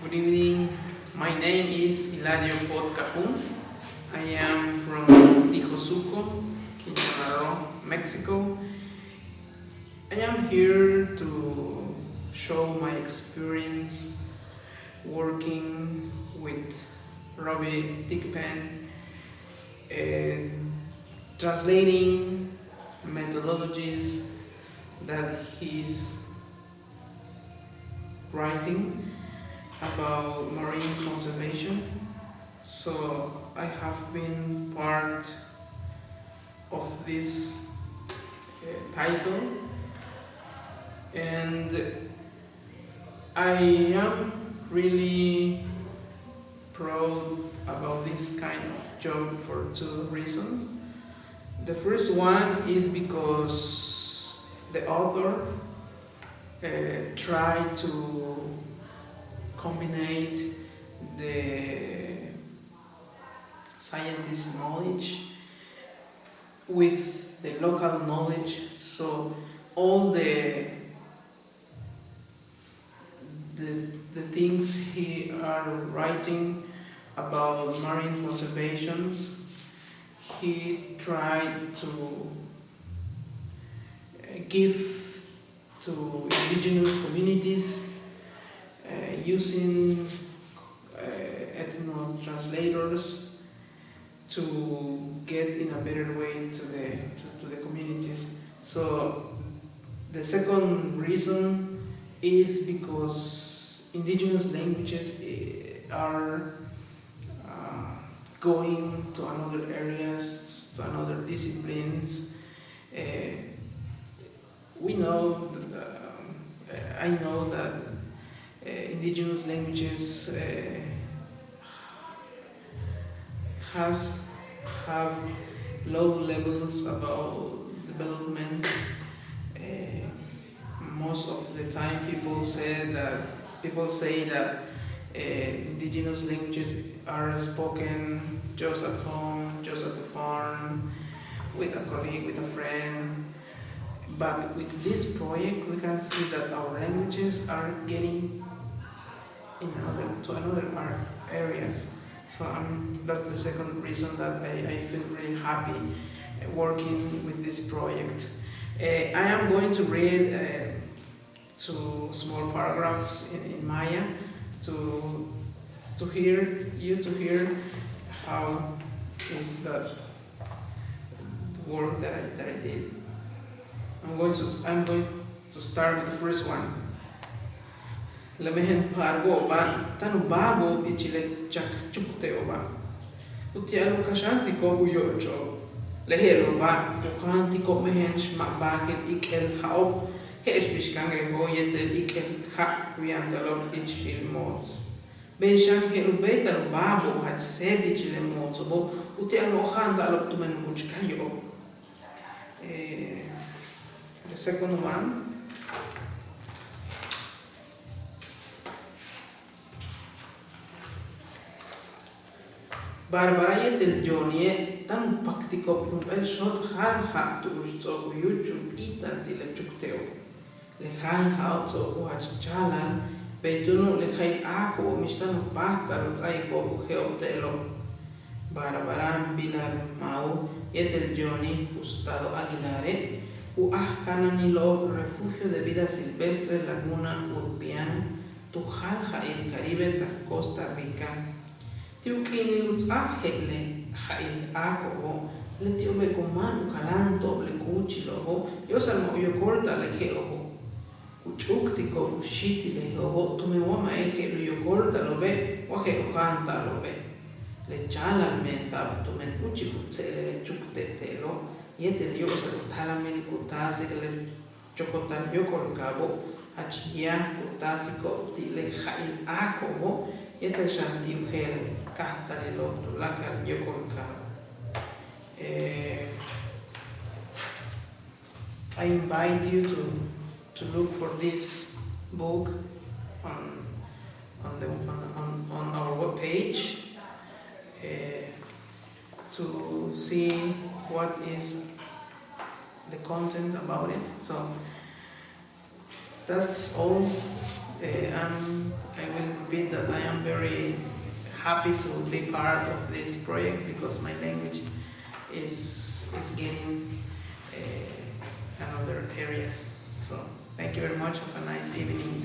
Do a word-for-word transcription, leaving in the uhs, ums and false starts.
Good evening. My name is Hilario Pot Cajun. I am from Tijosuco, Quintana Roo, Mexico. I am here to show my experience working with Robbie Thigpen and translating methodologies that he's writing about marine conservation. So I have been part of this uh, title, and I am really proud about this kind of job for two reasons. The first one is because the author uh, tried to combine the scientist knowledge with the local knowledge, so all the the, the things he are writing about marine conservation, he tried to uh, give to indigenous communities uh, using uh, ethno translators to get in a better way to the to, to the communities. So the second reason is because indigenous languages eh, are uh, going to another areas, to another disciplines. Uh, we know, uh, I know that uh, indigenous languages uh, has have low levels about development. Uh, most of the time, people say that people say that uh, indigenous languages are spoken just at home, just at the farm, with a colleague, with a friend. But with this project, we can see that our languages are getting in another to another ar- areas. So um, that's the second reason that I, I feel really happy uh, working with this project. Uh, I am going to read uh, two small paragraphs in, in Maya to to hear you to hear how is the work that I, that I did. I'm going to I'm going to start with the first one. Le mejen pa'alo'oba' táan u báabo'ob ichil le chak chukte'oba'. Uti'al u kaxantiko'ob u yo'ocho'ob. Le je'elo'oba' ku kaxantiko'ob mejen xma' baakel ik'el ja'ob je'ex bix kangejo' yéetel ik'el ja' ku yantalo'ob ichil moots. Bey xan je'el u béeytal u báabo'ob jach séet ichil le mootso'obo' uti'al no'oj ja'anta'alo'ob tumen u múuch' kayo'ob. The second one. Barbara yéetel Johnnie' táan u paktiko'ob jump'éel xóot' jáal ja' tu'ux ts'o'ok u yúuchul p'íital ti' le chukte'ob. Le jáal ja'o' ts'o'ok u jach cha'alal, bey túuno' le ja'il áako'obo' mix táan u páajtal u ts'áaiko'ob u je'ob te'elo'. Barbara Pilar Mau yéetel Johnny Hustado Aguilare' u ajkanáanilo'ob Refugio de Vida Silvestre Laguna Urpiana tu jáal ja'il Caribe tak Costa Rica. Ti' u k'iinil u ts'áaj je'el le ja'il áako'obo' leti'obe' ku máan u kaláanto'ob le kúuchilo'obo' yo'osal ma' u yokólta'al le je'obo'. Ku ch'úuktiko'ob u xíitil le je'obo' tumen wa ma'e' je'el u yokólta'alo'obe' wa je'el u jáanta'alo'obe'. Le cha'alal meenta'ab tumen úuchik u tse'elel le chukte' te'elo' yéetel yo'osal u talamil ku taasik le chokotal yóok'ol kaabo'ob jach yáaj ku taasiko'ob ti' le ja'il áako'obo' yéetel xan ti' u jeel káajtalilo'ob tuláakal yóok'ol kaab. I invite you to, to look for this book on, on, the, on, on, on our webpage uh, to see what is the content about it. So that's all. Uh, um, I will Repeat that I am very happy to be part of this project because my language is is getting uh, another areas. So thank you very much. Have a nice evening.